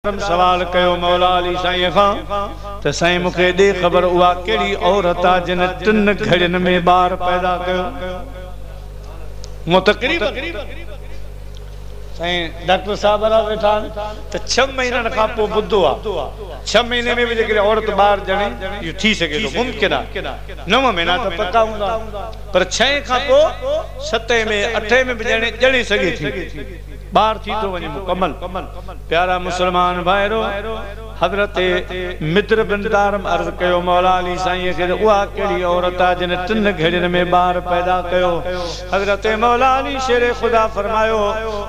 सवाल कयो मौला अली साईं खां त साईं मूंखे ॾे ख़बर उहा कहिड़ी औरत आहे जिन टिनि घड़ियुनि में ॿार पैदा कयो। तक़रीबन साईं डॉक्टर साहब वेठा आहिनि त 6 महीननि खां पोइ ॿुधो आहे, 6 महीने में बि जेकॾहिं औरत ॿार ॼणे इहो थी सघे थो, मुमकिन आहे। 9 महीना त पका हूंदा, पर 6 खां पोइ 7 में 8 में बि ॼणे ॼणे सघे थी, ॿार थी थो वञे मुकमल। प्यारा मुसलमान भाइरो, हज़रत मित्र बिन दारम अर्ज़ कयो मौला अली साईं खे उहा कहिड़ी औरत आहे जिन टिनि घड़ियुनि में ॿार पैदा कयो। हज़रत मौला अली शेर ख़ुदा फरमायो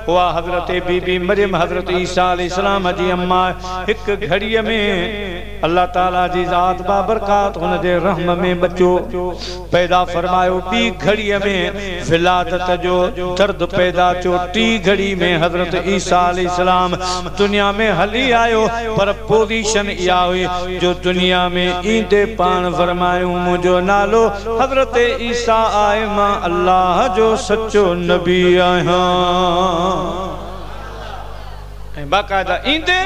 उहा हज़रत बीबी मरियम हज़रत ईसा अलैहिस्सलाम जी अम्मा हिकु घड़ीअ में अल्लाह ताला जी ज़ात बाबरकात हुन जे रहम में बच्चो पैदा फरमायो। ॿी घड़ीअ में विलादत जो दर्द पैदा थियो। टी घड़ी में हज़रत ईसा अलैहिस्सलाम दुनिया में हली आयो, पर पोज़ीशन इहा हुई जो दुनिया में ईंदे पाण फरमायूं मुंहिंजो नालो हज़रत ईसा आहे, मां अल्लाह जो सचो नबी आहियां। ऐं बाक़ाइदा ईंदे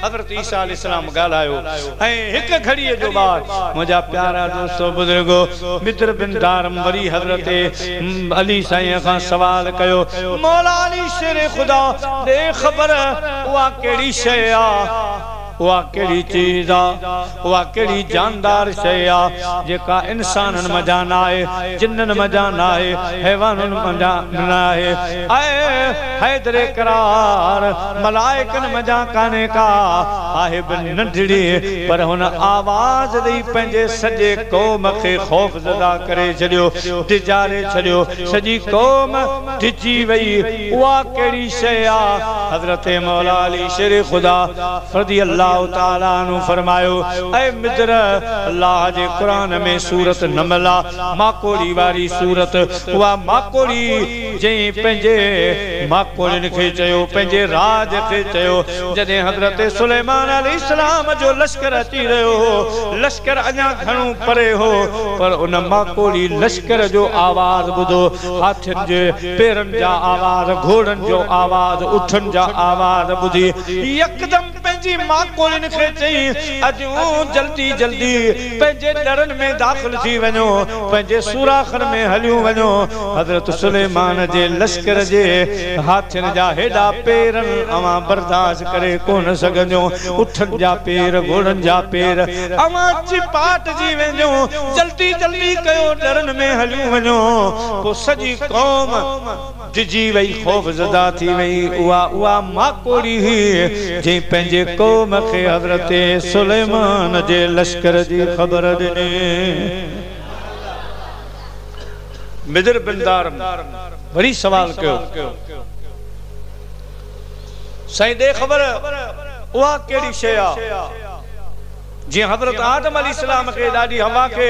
हज़रत ईसा अलैहिस्सलाम ॻाल्हायो ऐं हिकु घड़ीअ जो ॿार। मुंहिंजा प्यारा दोस्तो बुज़ुर्गो, मित्र बिन दारम वरी हज़रत अली साईं खां सवाल कयो, मौला अली शेर ख़ुदा ॾे ख़बर उहा कहिड़ी शइ आहे, उहा कहिड़ी चीज़ आहे, उहा कहिड़ी जानदार शइ आहे जेका इंसाननि मंझां न आहे, जिन्ननि मंझां न आहे, हैवानुनि मंझां न आहे, ऐं हैदरे करार मलाइकनि मंझां कान्हे का आहे बि नंढड़ी, पर हुन आवाज़ ॾेई पंहिंजे सॼे क़ौम खे ख़ौफ़ ज़दा करे छॾियो, डिजारे छॾियो, सॼी क़ौम डिॼी वई। उहा कहिड़ी शइ आहे? हज़रत मौला अली शेर ख़ुदा रज़ी अल्लाह ताला अन्हु फरमायो, ऐ मित्र, अल्लाह जे क़ुरान में सूरत नमल आहे, माकोड़ी वारी सूरत। उहा माकोड़ी जंहिं पंहिंजे माकोड़ियुनि खे चयो, पंहिंजे राज खे चयो, जॾहिं हज़रत सुलेमान अलैहिस्सलाम जो लश्कर अची रहियो हो, लश्कर अञा घणो परे हो, पर उन माकोड़ी लश्कर जो आवाज़ ॿुधो, हाथियुनि जे पेरनि जा आवाज़, घोड़नि जो आवाज़, उठनि जा आवाज़ ॿुधी यकदम पंहिंजी माकोड़ियुनि खे चई, अॼु जल्दी जल्दी पंहिंजे ॾरनि में दाख़िल थी वञो, पंहिंजे सुराखनि में हलियूं वञो। हज़रत सुलेमान जे लश्कर जे हाथियुनि जा हेॾा पेर अवां बर्दाश्त करे कोन सघंदो, उठनि जा पेर, घोड़नि जा पेर अवां चिपाटजी वेंदो, जल्दी जल्दी कयो ॾरनि में हलियूं वञो। पोइ सॼी क़ौम डिॼी वई, ख़ौफ़ ज़दा थी वई। उहा उहा माकोड़ी हुई जंहिं पंहिंजे क़ौम खे हज़रत सुलेमान जे लश्कर जी ख़बर ॾिनी। मिदर बिन दारम वरी सवाल कयो, साईं ॾे ख़बर उहा कहिड़ी शइ आहे जीअं हज़रत आदम अलैहिस्सलाम खे ॾाॾी हवा खे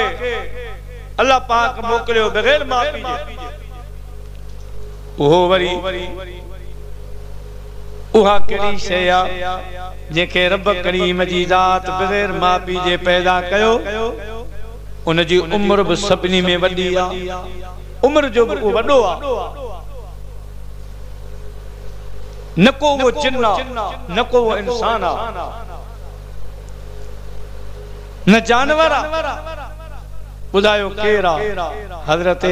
अल्लाह पाक मोकिलियो बग़ैर माउ पीउ जे, उहो वरी उहा कहिड़ी शइ आहे जंहिंखे रब करीम जी ज़ात बग़ैर माउ पीउ जे पैदा कयो, उनजी उमिरि बि सभिनी में वॾी आहे, उमिरि जो बि उहो वॾो आहे, न को उहो जिन आहे, न को उहो इंसान आहे, न जानवर आहे, ॿुधायो केरु आहे? हज़रत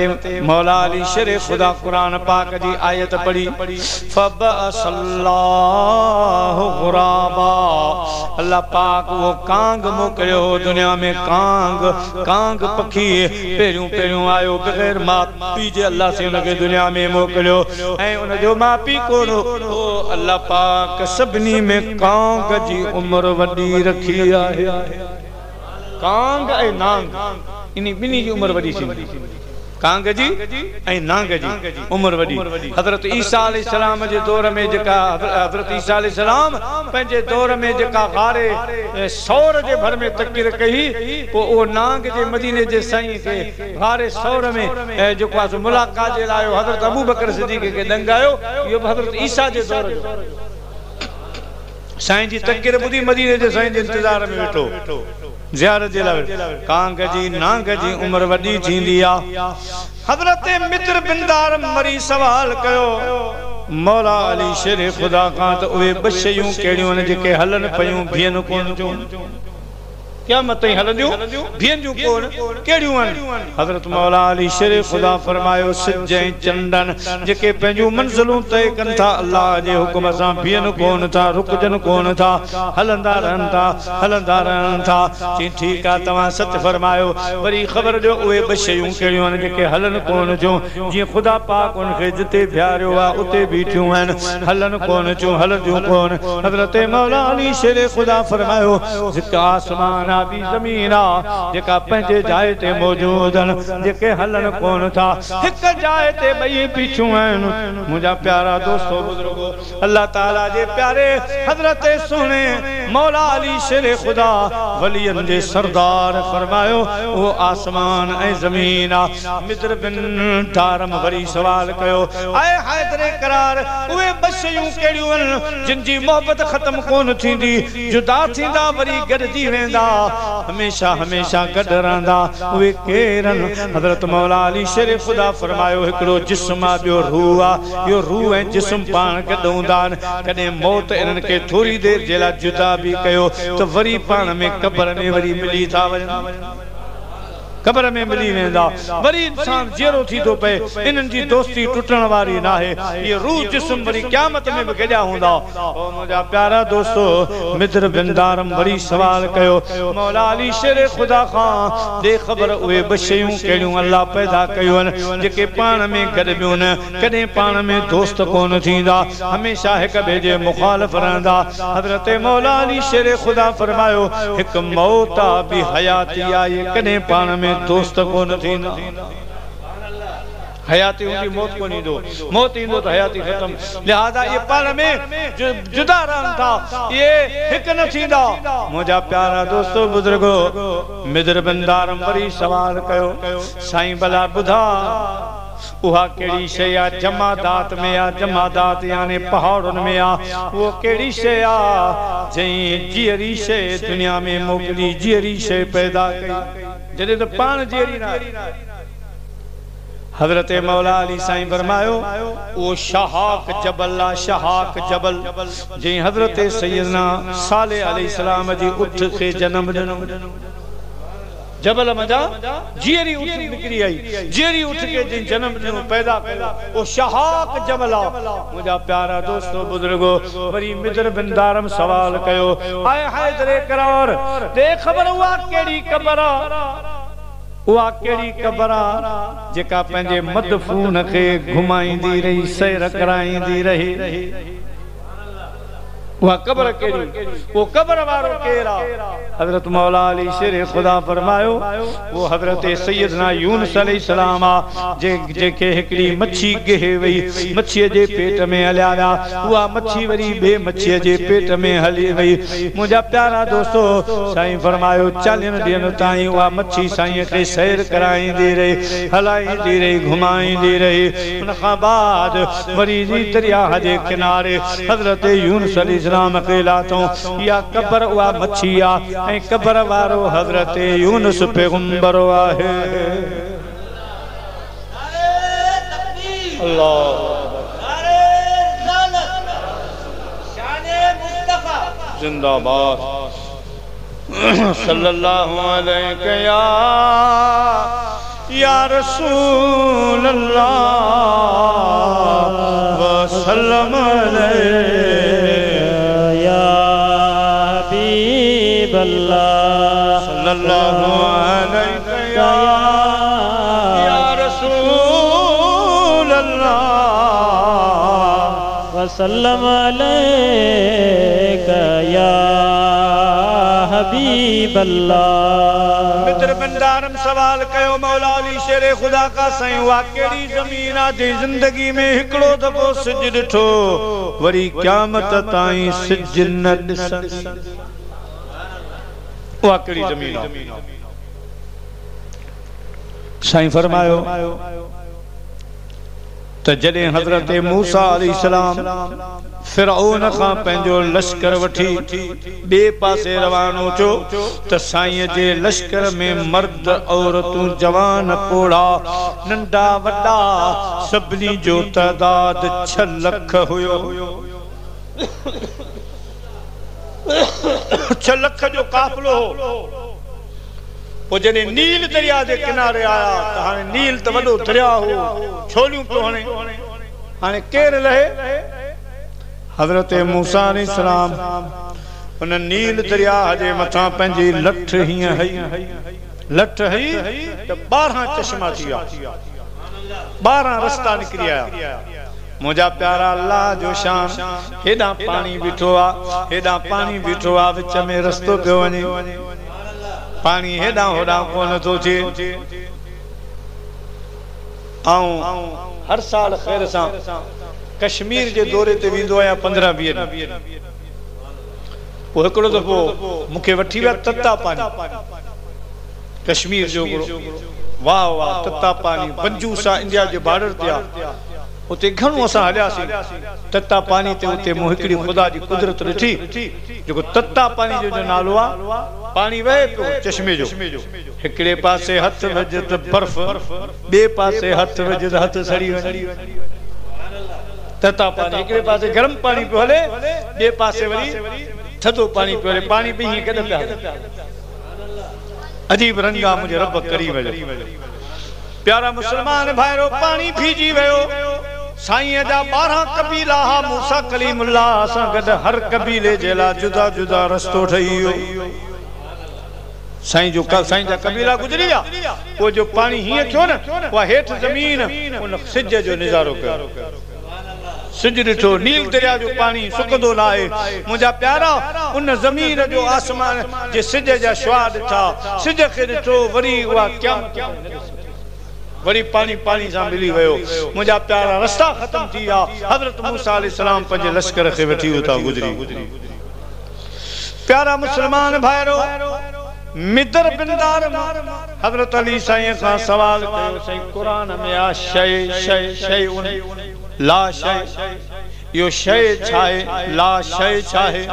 मौला अली शेर ख़ुदा क़ुरान पाक जी आयत पढ़ी, फबअसल्लाहु गुराबा, अल्लाह पाक उहो कांग मोकिलियो दुनिया में, कांग कांग पखी पहिरियों पहिरियों आयो बग़ैर माउ पीउ जे, अल्लाह से हुनखे दुनिया में मोकिलियो ऐं उनजो माउ पीउ कोन हो। अल्लाह पाक सभिनी में कांग जी उमिरि वॾी रखी आहे। कांग ऐं नांग इन ॿिन्ही जी उमिरि वॾी थींदी, कांग जी ऐं नांग जी उमिरि वॾी। हज़रत ईसा अलैहिस्सलाम जे दौर में जेका हज़रत ईसा अलैहिस्सलाम पंहिंजे दौर में जेका ग़ारे सौर जे भर में तकरीर कई, पोइ उहो नांग जे मदीने जे साईं खे ग़ारे सौर में जेको आहे मुलाक़ात जे लाइ हज़रत अबू बकर सिद्दीक़ खे ॾंगायो। इहो बि हज़रत ईसा जे दौर जो साईं जी तकरीर ॿुधी मदीने जे साईं जे इंतज़ार में वेठो ज़ियारत जे लाइ। कांग जी नांग जी उमिरि वॾी थींदी आहे। हज़रत मित्र बिन दारम वरी सवाल कयो, मौला अली शेर ख़ुदा खां त उहे ॿ शयूं कहिड़ियूं आहिनि जेके हलनि पयूं बीहनि कोन थियूं? क़यामत ताईं हलंदियूं बीहनि जूं कोन, कहिड़ियूं आहिनि? हज़रत मौला अली शेर ख़ुदा फरमायो सिज ऐं चंडनि जेके पंहिंजूं मंज़िलूं तय कनि था अल्लाह जे हुकुम सां बीहनि कोन था, रुकजनि कोन था, हलंदा रहनि था, हलंदा रहनि था। चई ठीकु आहे, तव्हां सच फरमायो। वरी ख़बर ॾियो उहे ॿ शयूं कहिड़ियूं आहिनि जेके हलनि कोन थियूं? जीअं ख़ुदा पाक उनखे जिते बीहारियो आहे उते बीठियूं आहिनि, हलनि कोन थियूं, हलंदियूं कोन। हज़रत मौला अली शेर ख़ुदा फरमायो जेका आसमान आहे ॿी ज़मीन आहे जेका पंहिंजे जाइ ते मौजूद आहिनि, जेके हलनि कोन था, हिकु जाइ ते ॿई बीठियूं आहिनि। मुंहिंजा प्यारा दोस्तो बुज़ुर्गो, अल्लाह ताला जे प्यारे हज़रत सुहिणे मौला अली शेर ख़ुदा वलियनि जे सरदार फरमायो उहो आसमान ऐं ज़मीन आहे। मिद्र बिन दारम वरी सवाल कयो, आए हैदर करार, उहे ॿ शयूं कहिड़ियूं आहिनि जिन जी मोहबत ख़त्म कोन थींदी, जुदा थींदा वरी गॾिजी वेंदा, हमेशा हमेशा गॾु रहंदा, उहे केरु आहिनि? हज़रत मौला अली शेर ख़ुदा फरमायो हिकिड़ो जिस्म आहे, ॿियो रूह आहे। इहो रूह ऐं जिस्म पाण गॾु हूंदा आहिनि। कॾहिं मौत इन्हनि खे थोरी देरि जे लाइ जुदा बि कयो त वरी पाण में क़बर में वरी मिली था वञनि, क़बर में मिली वेंदा, वरी इंसान जीअरो थी थो पए। इन्हनि जी दोस्ती टुटण वारी नाहे। इहे रूह जिस्म वरी क़यामत में बि गॾिया हूंदा। ओ मुंहिंजा प्यारा दोस्तो, मिद्र बिन दारम वरी सवाल कयो मौला अली शेर ख़ुदा खां, ॾे ख़बर उहे ॿ शयूं कहिड़ियूं अल्लाह पैदा कयूं आहिनि जेके पाण में गॾिबियूं न, कॾहिं पाण में दोस्त कोन थींदा, हमेशा हिक ॿिए जे मुखालिफ़ रहंदा। हज़रत मौला अली शेर ख़ुदा फरमायो हिकु मौत आहे, ॿी हयाती आहे, इहे कॾहिं पाण में दोस्त कोन थींदा। हयाती हूंदी मौत कोन ईंदो, मौत ईंदो त हयाती ख़त्म। लिहाज़ा इहे पाण में जुदा रहनि था, इहे हिकु न थींदा। मुंहिंजा प्यारा दोस्तो बुज़ुर्गो, मिद्र बिन दारम वरी सवाल कयो, साईं भला ॿुधा उहा कहिड़ी शइ आहे जमादात में आहे, जमादात यानी पहाड़ुनि में आहे, उहो कहिड़ी शइ आहे जंहिं जीअरी शइ दुनिया में मोकिली, जीअरी शइ पैदा कई, जॾहिं त पाण जीअरी न आहे। हज़रत मौला अली साईं फरमायो उहो शहाक जबल आहे, शहाक जबल जंहिं हज़रत सैयदना साले अलैहिस्सलाम जी उठ खे जनम ॾिनो। जबल मंझा जीअरी उठ निकिरी आई, जीअरी उठ खे जंहिं जनम ॾिनो, पैदा कयो, उहो शहाक जबल आहे। मुंहिंजा प्यारा दोस्तो बुज़ुर्गो, वरी मिद्र बिन दारम सवाल कयो, आए हैदर करार, ॾे ख़बर उहा कहिड़ी क़बर आहे, उहा कहिड़ी क़बर आहे जेका पंहिंजे मदफून खे घुमाईंदी रही, सैर कराईंदी रही? उहा क़बर कहिड़ी, उहो क़बर वारो केरु आहे? हज़रत मौला अली शेर ख़ुदा फरमायो उहो हज़रत सैयदना यूनुस अलैहिस्सलाम आहे, जेके हिकिड़ी मच्छी गिहे वई, मच्छीअ जे पेट में हलिया विया, उहा मच्छी वरी ॿिए मच्छीअ जे पेट में हली वई। मुंहिंजा प्यारा दोस्तो, साईं फरमायो 40 ॾींहनि ताईं उहा मच्छी साईं खे सैर कराईंदी रही, हलाईंदी रही, घुमाईंदी रही। उन खां बाद वरी दरिया जे किनारे हज़रत यूनुस अलैहिस्सलाम खे लाथऊं। इहा क़बर उहा मच्छी आहे ऐं क़बर वारो हज़रत यूनुस पैगम्बर आहे। अल्लाह जिंदाबाद। सल्लल्लाहु अलैहि या रसूल अल्लाह वसल्लम अलैहि या हबीब अल्लाह। सल्लल्लाहु अलैहि या रसूल अल्लाह वसल्लम अलैका या हबीब अल्लाह। मित्र बिन दारम सवाल कयो मौला अली शेर ख़ुदा का, साईं उहा कहिड़ी ज़मीन आहे जंहिं ज़िंदगी में हिकिड़ो दफ़ो सिज ॾिठो, वरी क़यामत ताईं सिज न ॾिसंदी? उहा कहिड़ी ज़मीन आहे? साईं फरमायो त जॾहिं हज़रत मूसा अलैहिस्सलाम फिरऔन खां पंहिंजो लश्कर वठी ॿिए पासे रवानो थियो त साईं जे लश्कर में मर्द औरतूं जवान पोड़ा नंढा वॾा सभिनी जो तादाद 6 लख हुयो। 6 लख जो काफ़िलो हो। पोइ जॾहिं नील दरिया जे किनारे आया त हाणे नील त वॾो दरिया हो, छोलियूं पियो हणे, हाणे केरु लहे? हज़रत मूसा अलैहिस्सलाम उन नील दरिया जे मथां पंहिंजी लठ हीअं हई, लठ हई त 12 चश्मा थी विया, 12 रस्ता निकिरी आया। मुंहिंजा प्यारा अल्लाह जो शान, हेॾां पाणी बीठो आहे, हेॾां पाणी बीठो आहे, विच में रस्तो पियो वञे, पाणी हेॾां होॾां कोन थो थिए। ऐं हर साल ख़ैर सां कश्मीर जे दौरे ते वेंदो आहियां 15-20 ॾींहं। पोइ हिकिड़ो दफ़ो मूंखे वठी विया तत्ता पानी, कश्मीर जो हिकिड़ो वाह वाह तत्ता पानी बंजूसा इंडिया जे बॉर्डर ते आहे। उते घणो असां हलियासीं तत्ता पानी ते, उते मूं हिकिड़ी ख़ुदा जी कुदरत ॾिठी, जेको तत्ता पानी जो नालो आहे, पाणी वहे पियो चश्मे जो, हिकिड़े पासे हथ विझ त बर्फ़, ॿिए पासे हथ विझ त हथ सड़ी वञे। तत्ता पानी हिकिड़े पासे गरम पाणी पियो हले, ॿिए पासे वरी थधो पाणी पियो हले, पाणी बि ईअं गॾु पिया हले। अजीब रंग आहे मुंहिंजे रब करीम जो। प्यारा मुसलमान भाइरो, पाणी भीजी वियो। साईं जा 12 कबीला हा मूसा कलीमुल्लाह सां गॾु, हर कबीले जे लाइ जुदा जुदा रस्तो ठही वियो। साईं जो साईं जा कबीला गुज़री विया, पोइ जो पाणी हीअं थियो न, उहा हेठि ज़मीन उन सिज जो नज़ारो कयो, सिज ॾिठो, नील दरिया जो पाणी सुकंदो न आहे। मुंहिंजा प्यारा, उन ज़मीन जो आसमान जे सिज जा शुआ ॾिठा, सिज खे ॾिठो, वरी उहा क़यामत वरी पाणी पाणी सां मिली वियो। मुंहिंजा प्यारा, रस्ता ख़त्म थी विया। हज़रत मूसा अलैहिस्सलाम पंहिंजे लश्कर खे वठी उतां गुज़री। प्यारा मुसलमान भाइरो, मिदर बिन दारम हज़रत अली साईं खां सवाल कयो, साईं क़ुरान में आहे शइ शइ शइ उन ला शइ, इहो शइ छा आहे, ला शइ छा आहे?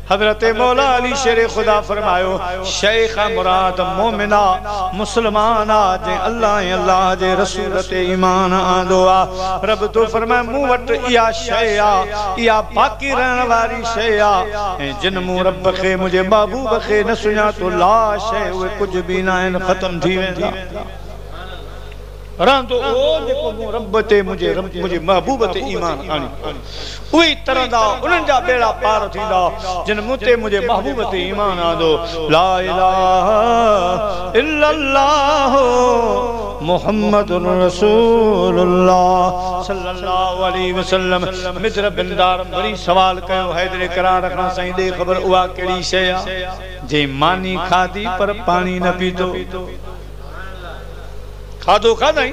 हज़रत मौला अली शेर ख़ुदा फरमायो, शइ खां मुराद मोमिन आहे, मुसलमान आहे, जंहिं अल्लाह ऐं अल्लाह जे रसूल ते ईमान आंदो आहे। रब थो फरमाए, मूं वटि इहा शइ आहे, इहा बाक़ी रहण वारी शइ आहे, ऐं जिन मूं रब खे मुंहिंजे महबूब खे न सुञातो, ला शइ, उहे कुझु बि न आहिनि, ख़त्म थी वेंदा। रहंदो उहो जेको मूं रब ते मुंहिंजे महबूब ते ईमान आणी, उहे तरंदा, उन्हनि जा ॿेड़ा पार थींदा जिन मूं ते मुंहिंजे महबूब ते ईमान आंदो। ला इलाहा इल्लल्लाह मुहम्मदुर रसूलुल्लाह सल्लल्लाहु अलैहि वसल्लम। मिद्र बिन दारम वरी सवाल कयो हैदर करार खां, साईं ॾे ख़बर उहा कहिड़ी शइ आहे जंहिं मानी खाधी पर पाणी न पीतो? खाधो खाधाई,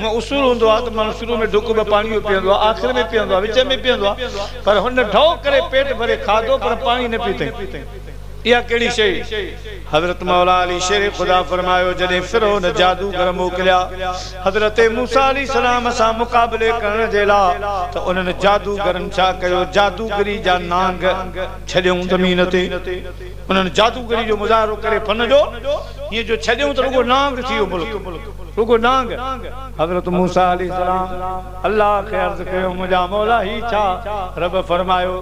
उसूल हूंदो आहे त माण्हू शुरू में ढुक ॿ पाणी जो पीअंदो आहे, आख़िर में पीअंदो आहे, विच में पीअंदो आहे, पर हुन ढओ करे पेट भरे खाधो पर पाणी न पीतई, इहा कहिड़ी शइ? हज़रत मौला अली शेर ख़ुदा फरमायो, जॾहिं फिरौन जादूगर मोकिलिया हज़रत मूसा अलैहिस्सलाम सां मुक़ाबले करण जे लाइ, त उन्हनि जादूगरनि छा कयो, जादूगरी जा नांग छॾियऊं ज़मीन ते। उन्हनि जादूगरी जो मुज़ाहिरो करे फन जो, हीअं जो छॾियऊं त रुगो नांग थी वियो मुल्क, रुगो नांग। हज़रत मूसा अलैहिस्सलाम अल्लाह खे अर्ज़ कयो, मुंहिंजा मौला ही छा? रब फरमायो,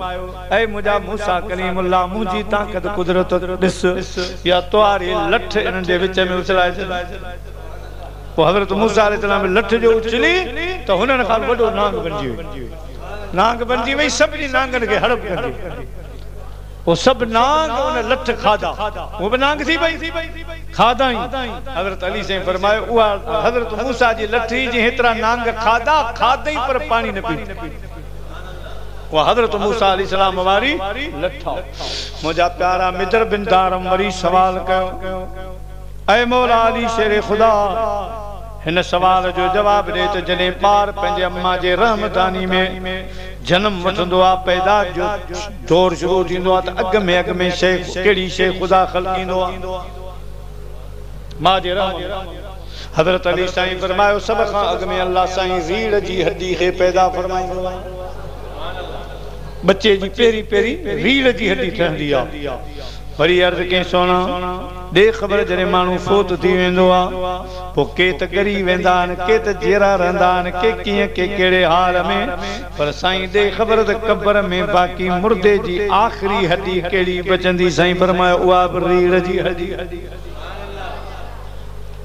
ऐ मुंहिंजा मूसा कलीमुल्लाह, मुंहिंजी ताक़त कुदरत ॾिस, या तुआरी लठ इन्हनि जे विच में उछलाए छॾ। पोइ हज़रत मूसा अलैहिस्सलाम लठ जो उछली त हुननि खां वॾो नांग बणिजी वई, नांग बणिजी वई, सभिनी नांगनि खे हड़प कंदी। पोइ सभु नांग उन लठ खाधा, उहो बि नांग थी पई, खाधाई। हज़रत अली साईं फरमायो, उहा हज़रत मूसा जी लठ जी हेतिरा नांग खाधा, खाधई पर पाणी न पीतो। उहा हज़रत मूसा अलैहिस्सलाम वारी लठ। मुंहिंजा प्यारा, मिदर बिन दारम वरी सवाल कयो, ऐ मौला अली शेर ख़ुदा, हिन सवाल जो जवाब ॾे त जॾहिं ॿार पंहिंजे अम्मा जे रहमदानी में जनम वठंदो आहे, पैदा जो दौर शुरू थींदो आहे, त अॻु में शइ कहिड़ी शइ ख़ुदा ख़लकींदो आहे? मां जे रहम। हज़रत अली साईं फरमायो सभ खां अॻु में अल्लाह साईं रीढ़ जी हॾी खे पैदा फरमाईंदो आहे। बच्चे जी पहिरीं पहिरीं रीढ़ जी हॾी ठहंदी आहे। वरी अर्ज़ कयईं सोना ॾे ख़बर जॾहिं माण्हू फोत थी वेंदो आहे पोइ के त ॻरी वेंदा आहिनि, के त जीअरा रहंदा आहिनि, के कीअं के कहिड़े हाल में, पर साईं ॾे ख़बर त क़बर में बाक़ी मुर्दे जी आख़िरी हॾी कहिड़ी बचंदी। साईं फरमायो उहा बि रीढ़ जी हॾी,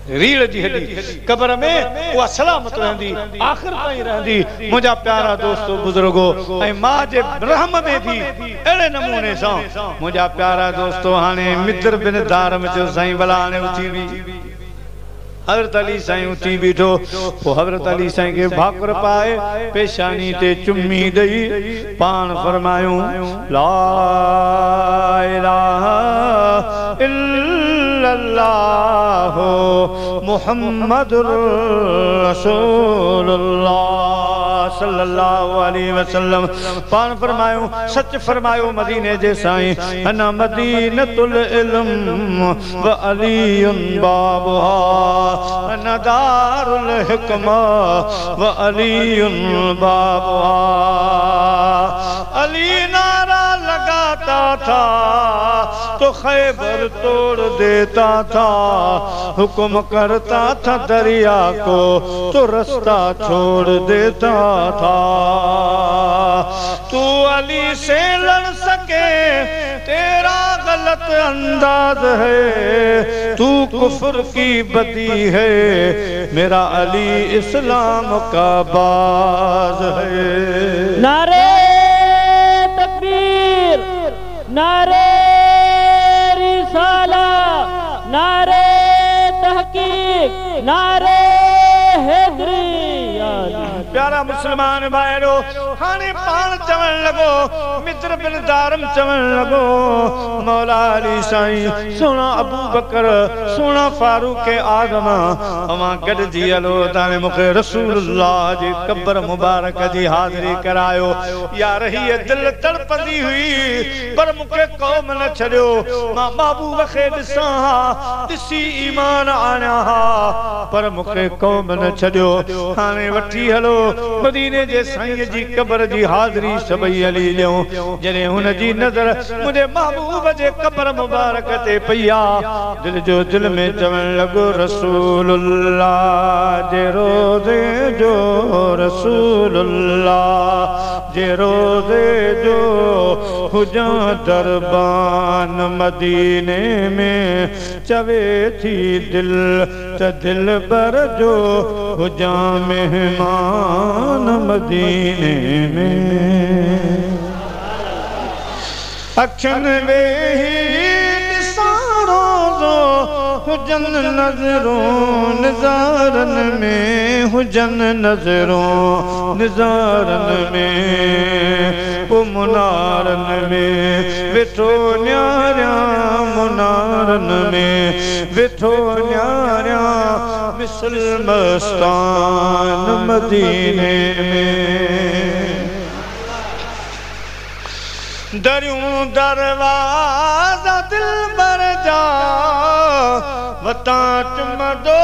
रीढ़ जी हॾी क़बर में उहा सलामत रहंदी, आख़िर ताईं रहंदी। मुंहिंजा प्यारा दोस्तो बुज़ुर्गो, ऐं मां जे रहम में बि अहिड़े नमूने सां मुंहिंजा प्यारा दोस्तो हाणे मित्र बिन दारम चयो साईं भला हाणे उथी बि। हज़रत अली साईं उथी बीठो, पोइ हज़रत अली साईं खे भाकुर पाए पेशानी ते चुम्मी ॾेई पाण फरमायूं ला इलाहा इल्लल्लाह मुहम्मदुर रसूलुल्लाह सल्लल्लाहु अलैहि वसल्लम। पाण फरमायो सच फरमायो मदीने जे साईं, अना मदीनतुल इल्म व अलीयुन बाबुहा, अना दारुल हिकमा व अलीयुन बाबुहा। अली नारा लगाता था तो खैबर तोड़ देता था, हुक्म करता था दरिया को तो रास्ता छोड़ देता था। तू अली से लड़ सके तेरा गलत अंदाज है, तू कुफ्र की बदी है, मेरा अली इस्लाम का बाज है। नारे तकबीर, नारे रिसाला, नारे तहकीक, नारे हैदरी। प्यारा मुसलमान भाइरो, हाणे पाण चवण लॻो, मित्र बिन दारम चवण लॻो, मौला अली साईं, सोना अबू बकर, सोना फारूक आज़म, अवां गॾिजी हलो ताणे मूंखे रसूलुल्लाह जी क़बर मुबारक जी हाज़िरी करायो। यार हीअ दिलि तड़पंदी हुई पर मूंखे क़ौम न छॾियो, मां महबूब खे ॾिसां हा, ॾिसी ईमान आणियां हा, पर मूंखे क़ौम न छॾियो। हाणे वठी हलो मदीने जे साईं जी क़बर जी हाज़िरी सभई हली ॾियूं। जॾहिं हुन जी नज़र मुंहिंजे महबूब जे क़बर मुबारक ते पई आहे, दिलि जो दिलि में चवण लॻो रसूलुल्लाह जे रोज़े जो, रसूलुल्लाह जे रोज़े जो हुजां दरबान मदीने में, चवे थी दिल त दिल बर जो हुजां मेहमान मदीने में। अखियुनि वेही ॾिसां रोज़ो हुजन नज़रों नज़ारनि में, हुजन नज़रों नज़ारनि में, पोइ मुनारनि में वेठो न्यारियां, मुनारनि में वेठो न्यारियां, मिसल मस्तान मदीने में। दरियूं दरवाज़ा दिल भर जा, वतां चुमदो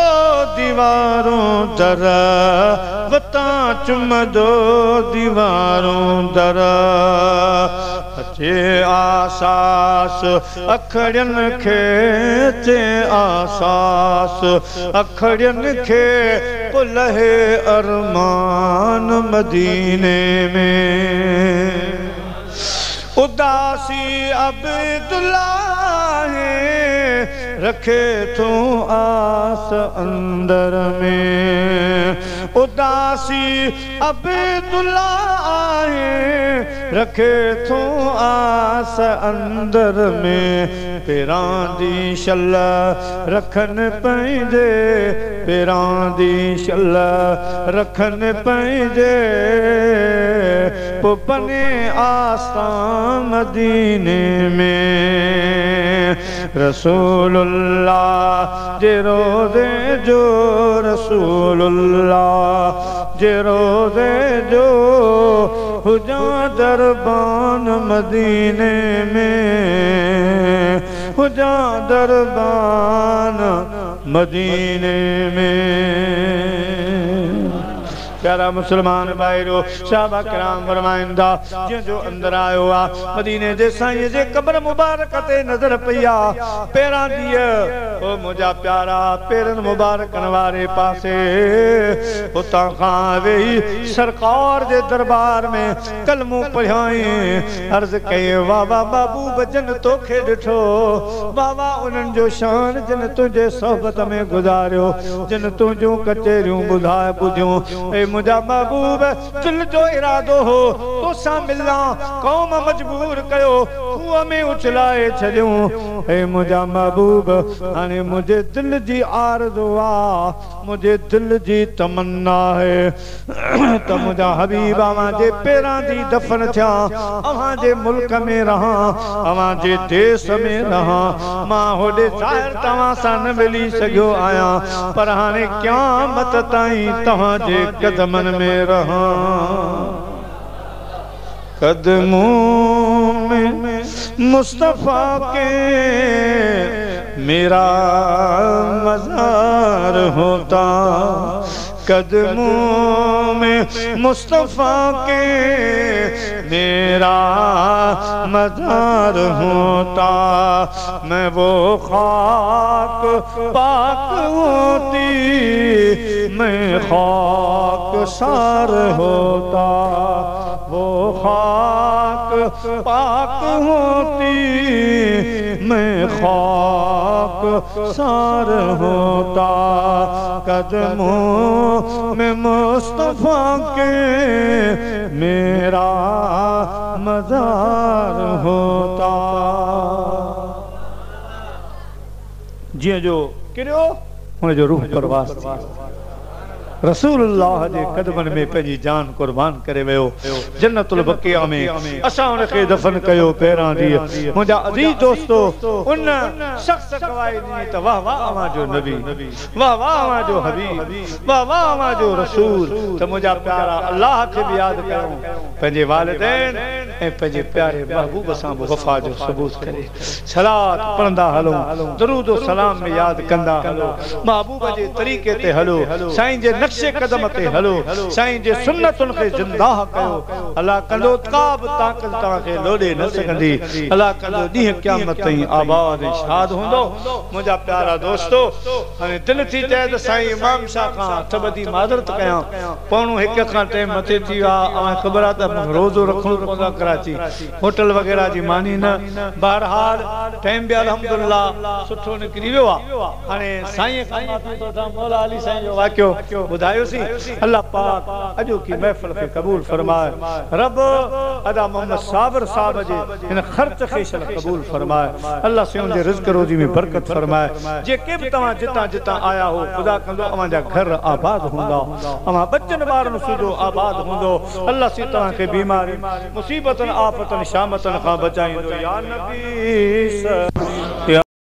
दीवारों दर, वतां चुमदो दीवारों दर। अचे आसास अखड़ियुनि खे, अचे आसास अखड़ियुनि खे, पोइ लहे अरमान मदीने में। उदासी अब्दुल्ला है रखे तू आस अंदर में, उदासी अब्दुल्ला है रखे तू आस अंदर में। पेरां दी शल रखन पंहिंजे, पेरां दी शल रखन पंहिंजे, पोइ बने आस्तां मदीने में। रसूलुल्लाह जे रोज़े जो, रसूलुल्लाह जे रोज़े जो हुजां दरबान मदीने में, हुजां दरबान मदीने में। प्यारा मुसलमान भाईरो साहबा कराम फरमाइनि था जंहिंजो अंदरि आयो आहे मदीने जे साईं जे क़बर मुबारक ते नज़र पई आहे पहिरां ॾींहं ओ मुंहिंजा प्यारा पेरनि मुबारकनि वारे पासे उतां खां वेही सरकार जे दरबार में कलमो पढ़ियाई अर्ज़ कई वाह वाह महबूब जन तोखे ॾिठो वाह वाह उन्हनि जो शान जन तुंहिंजे सोहबत में गुज़ारियो जन तुंहिंजूं कचहरियूं ॿुधाए ॿुधियूं। ए मुंहिंजा महबूब दिल जो इरादो हो तोसां मिलां क़ौम मजबूर कयो खूह में उछलाए छॾियूं। ए मुंहिंजा महबूब हाणे मुंहिंजे दिल जी आरज़ू आहे मुंहिंजे दिल जी तमन्ना आहे त मुंहिंजा हबीब अव्हांजे पेरां जी दफ़न थियां अव्हांजे मुल्क में रहां अव्हांजे देश में रहां। मां होॾे ज़ाहिर तव्हां सां न मिली सघियो आहियां पर हाणे क़यामत ताईं तव्हांजे कदमनि में रहां। कदमों में मुस्तफ़ा के मेरा मज़ार होता कदमों में मुस्तफ़ा के मेरा मज़ार होता मैं वो खाक पाक होती मैं खाक सार होता वो खाक पाक होती मैं खाक सार होता कदमों में मुस्तफ़ा के मेरा मज़ार होता। जीअं जो किरियो हुनजो रूह परवास थी रसूलुल्लाह जे कदमनि में पंहिंजी जान कुर्बान करे वियो जन्नतुल बकिया में असां हुनखे दफ़न कयो पहिरां ॾींहुं। मुंहिंजा अज़ीज़ दोस्तो उन शख़्स गवाही ॾिनी त वाह वाह अव्हां जो नबी वाह वाह अव्हां जो हबीब वाह वाह अव्हां जो रसूल। त मुंहिंजा प्यारा अल्लाह खे बि यादि कयूं पंहिंजे वालिदैन ऐं पंहिंजे प्यारे महबूब सां बि वफ़ा जो सबूत करे सलात पढ़ंदा हलो दरूद सलाम में यादि कंदा हलो महबूब जे तरीक़े ते हलो साईं जे नक्शे कदम ते हलो साईं जे सुन्नतुनि खे ज़िंदा कयो। अल्लाह कंदो का बि ताक़त तव्हांखे लोॾे न सघंदी अल्लाह कंदो ॾींहुं क़यामत ताईं आबाद ऐं शाद हूंदो। मुंहिंजा प्यारा दोस्तो हाणे दिलि थी चए त साईं इमाम शाह खां हथ ॿधी माज़रत कयां 12:45 खां टाइम मथे थी वियो आहे। अव्हांखे ख़बर आहे त रोज़ो रखिणो पवंदो आहे कराची होटल वग़ैरह जी मानी न। बहरहाल टाइम बि अल्हम्दुलिल्लाह सुठो निकिरी वियो आहे। हाणे साईं खां माफ़ी थो वठां मौला अली साईं जो वाक़ियो ॿुधायोसीं। अल्लाह पाक अॼोकी महफ़िल खे क़बूल फरमाए। रब अदा मोहम्मद साबर साहब जे हिन ख़र्च खे शल क़बूल फरमाए। अल्लाह साईं उनजे रिज़्क रोज़ी में बरकत फरमाए। जेके बि तव्हां जितां जितां आया हो ख़ुदा कंदो अव्हांजा घर आबाद हूंदा अव्हां बचनि ॿारनि सुधो आबाद हूंदो। अल्लाह साईं तव्हांखे बीमारी मुसीबतनि आफ़तनि शामतनि खां बचाईंदो। या नबी।